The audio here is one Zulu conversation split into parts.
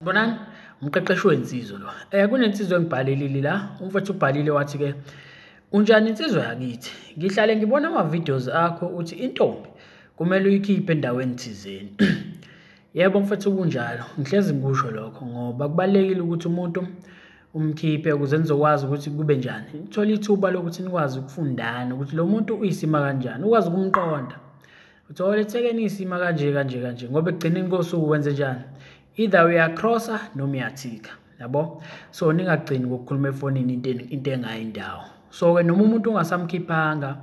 Bonani, umqeqeshi wensizwa lo. Kunensizwa engibhalelile la, umfowethu ubhalile wathi-ke, unjani insizwa yakithi? Ngihlale ngibona ama-videos akho uthi intombi kumele uyikhiphe endaweni thizeni. Yebo mfowethu kunjalo, ngihlezi ngikusho lokho ngoba kubalulekile ukuthi umuntu umkhiphe ukuze nizokwazi ukuthi kube njani. Uthole ithuba lokuthi nikwazi ukufundana ukuthi lo muntu uyisima kanjani, ukwazi ukumqonda. Uthole ethekeni isima kanje kanje kanje ngoba ekugcineni kosuku wenze njani? Either uyacrossa noma uyathika, yabo? So ningagcini ngokukhuluma efonini into engayindawo. So ke noma umuntu ungasamkhiphanga,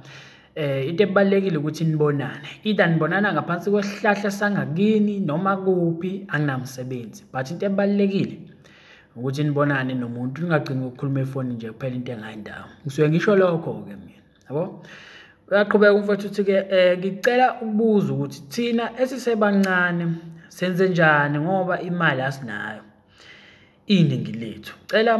into ebalulekile ukuthi nibonane. Either nibonana ngaphansi kwesihlahla sangakini noma kuphi, anginamsebenzi. But into ebalulekile ukuthi nibonane nomuntu, ningagcini ngokukhuluma efonini nje kuphela into engayindawo. Ngisuke ngisho lokho-ke mina, yabo? Uyaqhubeka umfowethu uthi-ke, ngicela ukubuza ukuthi thina esisebancane senze njani ngoba imali asinayo, iningi lethu. Cela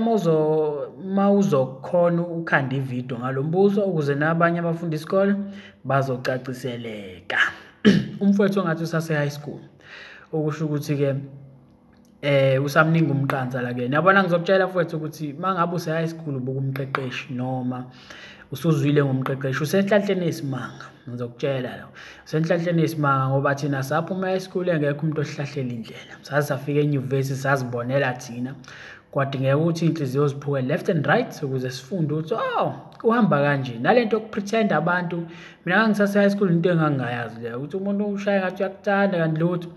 mawuzokhona ukhanda ividiyo ngalo mbuzo ukuze nabanye abafunda isikole bazocaciseleka. Umfowethu ongathi usase high school, okusho ukuthi-ke usamningi umqansa la kuyena. Yabona ngizokutshela mfowethu ukuthi mangabe use high school ubuka umqeqeshi noma usuzwile ngomqeqeshi, usenhlanhleni yesimanga. Ngizokutshela lo, usenhlanhleni yesimanga ngoba thina saphuma high school engekho umuntu osihlahlela indlela. Saze safika enyuvesi sazibonela thina, kwadingeka ukuthi iy'nhliziyo ziphuke left and right ukuze sifunde ukuthi oh kuhamba kanje. Nalento yokupretend abantu, mina ngangisase high school into engangingayazi leyo ukuthi umuntu ushaya ngathi uyakuthanda kanti lutho.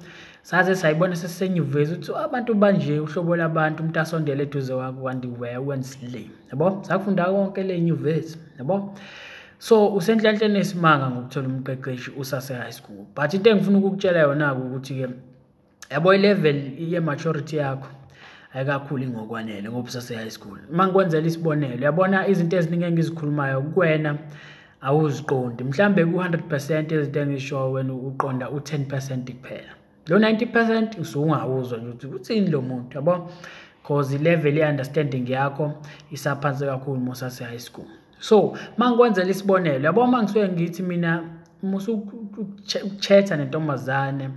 Saze sayibona sesisenyuvesi ukuthi abantu banje, uhlobo labantu, umuntu asondele eduze kwakho kanti wenslay, yabo? Sakufunda konke le nyuvesi, yabo? So usenhlanhleni yesimanga ngokuthola umqeqeshi usase high school. But into engifuna ukukutshela yona ukuthi-ke, yabo, i-level ye-maturity yakho ayikakhuli ngokwanele ngoba usase high school. Uma ngikwenzela isibonelo, yabona izinto eziningi engizikhulumayo kuwena awuziqondi. Mhlambe ku-100% izinto engizishoyo wena uqonda u-10% kuphela. Lo 90% usuke ungawuzwa nje ukuthi uthini lo muntu, yabo? Cause i-level ye-understanding yakho isaphansi kakhulu uma usase high school. So mangikwenzela isibonelo, yabo, uma ngisuke ngithi mina musukuchatha nentombazane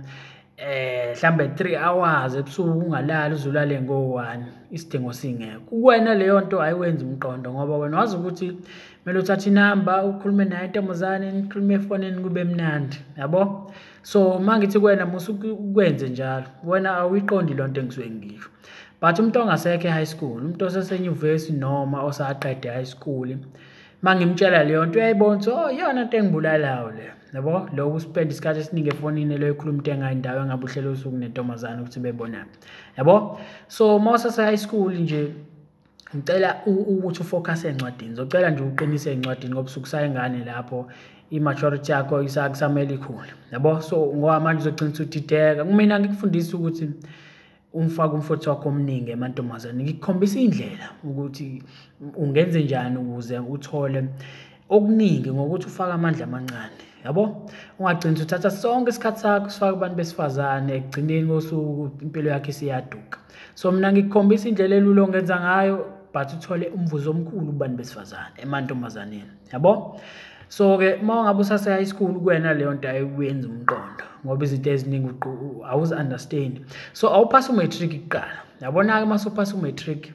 mhlambe 3 hours ebusuku ungalali uzulale ngo-1, isidingo singekho kuwena, leyo nto ayiwenzi umqondo ngoba wena wazi ukuthi kumele uthathe inamba ukhulume naye intombazane, nikhulume efonini kube mnandi, yabo? So mangithi kuwena musukwenze njalo, wena awuyiqondi lonto engisuke ngisho. But umuntu ongasekho e-high school, umuntu osesenyuvesi noma osaqede high school, mangimtshela leyo nto uyayibona ukuthi oh iyona nto engibulalayo le, yabo? Lokhu uspend isikhathi esiningi efonini leyo ikhuluma into engayindawo engabe uhlele usuku nentombazane ukuthi bebonane, yabo? So uma usase high school nje, ngicela ukuthi ufocus encwadini. Ngizocela nje uqinise encwadini ngoba usuke usayingane lapho, i-maturity yakho kusamele ikhule, yabo? So ngoba manje uzogcina usudideka. Mina ngikufundisa ukuthi umfake umfutho wakho omningi emantombazane, ngikukhombisa indlela ukuthi ungenze njani ukuze uthole okuningi ngokuthi ufake amandla amancane, yabo? Ungagcini uthatha sonke isikhathi sakho usifake kubantu besifazane, ekugcineni kosuku impilo yakho isiyaduka. So mina ngikukhombisa indlela elula ongenza ngayo but uthole umvuzo omkhulu kubantu besifazane emantombazaneni, yabo? So ke uma ngabe usase high school kuwena leyo nto ayikwenzi umqondo ngoba izinto eziningi awuzi-understand. So awuphasa umatric kuqala, yabona-ke uma usuphasa umatric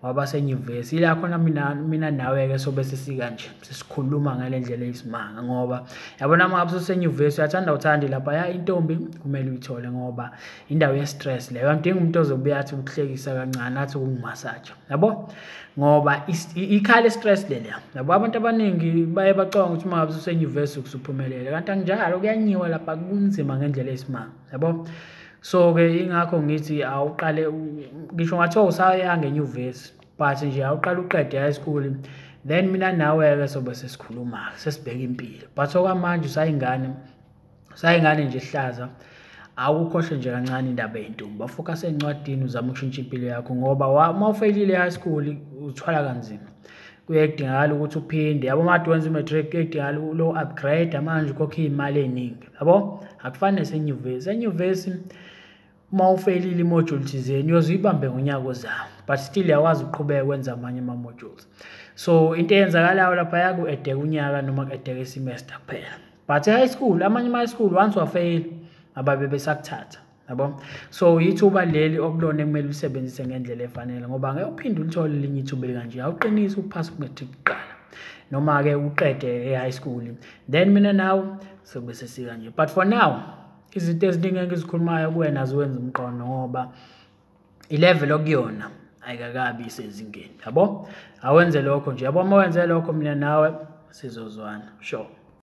waba senyuvesi, ila khona mina nawe-ke sobe sesika nje sesikhuluma ngale ndlela eyisimanga ngoba yabona uma ngabe ususenyuvesi uyathanda uthande laphaya intombi kumele uyithole ngoba indawo ye-stress leyo. Uyamdinga umuntu ozobuya athi ukuhlekisa kancane, athi ukungimasaja, yabo? Ngoba ikhala i-stress leliya, yabo? Abantu abaningi baye bacabanga ukuthi uma ngabe ususenyuvesi usuphumelele, kanti akunjalo, kuyanyiwa lapha, kunzima ngendlela eyisimanga, yabo? So-ke ingakho ngithi awuqale, ngisho ngathiwa usayanga enyuvesi, but nje awuqale uqede high school, then mina nawe-ke sobe sesikhuluma-ke, sesibheka impilo. But okwamanje usayingane, usayingane nje ehlaza, awukhohlwe nje kancane indaba yentombi, bafocus encwadini, uzame ukushintsha impilo yakho ngoba uma ufeyilile high school uthwala kanzima. Kuye kudingakala ukuthi uphinde, yabo? Uma kade wenza i-matric kuye kudingakala lo upgrade manje ukhokhe iy'mali ey'ningi, yabo? Akufani nasenyuvesi. Enyuvesi uma ufeyilile i-module thizeni uyoze uyibambe ngonyaka ozayo, but still uyakwazi ukuqhubeka wenza amanye ama-modules. So into eyenzakalayo laphaya ku-add-eka unyaka noma ku-add-eka i-semester kuphela. But e-high school, amanye ama-high school once wafeyila ababe besakuthatha, yabo? Yabo, so ithuba leli okulona ekumele ulisebenzise ngendlela efanele, ngoba ngeke uphinde ulithole elinye ithuba elikanje. Awuqinise ukuphasa ku-matric kuqala, noma-ke uqede e-high school, then mina nawe sobe sesika nje. But for now, izinto eziningi engizikhulumayo kuwena aziwenzi umqondo, ngoba i-level okuyona ayikakabi isezingeni. Yabo, awenze lokho nje. Yabo, uma wenze lokho, mina nawe sizozwana, sure.